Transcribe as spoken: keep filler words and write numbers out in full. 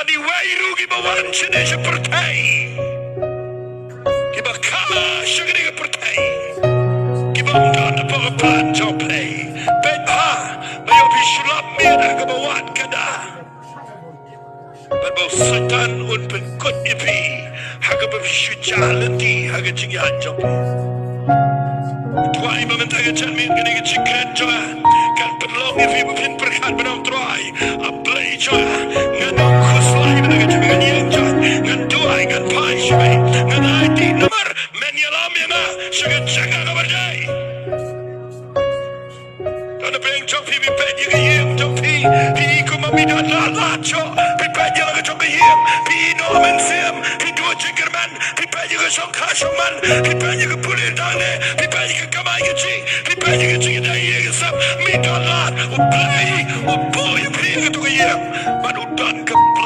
Iwei ruh kiba wan shane sha pyrthei, kiba kha sha kane ka pyrthei, kiba ym don hapoh ka plan jong U Blei. Peit bha, ba ïoh phi shu lap miet ha kaba wad ka da. Bad ba u Soitan un pynkut ïa phi ha kaba phi shu jah lynti ha ka jingïaid jong phi. Duwai ba mynta ka janmiet kane ka jingkren jong nga kan pynlong ïa phi ba phin pyrkhat ban ong, Trai, A Blei jong nga, ngan ong khuslai mynta ka jingkren, ngan ïeng jaiñ, ngan duwai, ngan phai sha me, ngan aiti namar men ïalam ïa nga sha ka jaka kaba dei. Don na pdeng jong phi, phi peit ïa ka ïing jong phi, phi i kumba mi don lad lad shuh. Phi peit ïa la ka jong ka ïing, phi i noh mynsiem, phi duh jingkyrmen, phi peit ïa ka shongkha shongman, phi peit ïa ka pule tang ne, phi peit ïa ka kamai kajih, phi peit ïa ka jingïadei ïa ka sem, mi don lad. U Blei u buh ïa phi ïa katu ka ïing, bad u don ka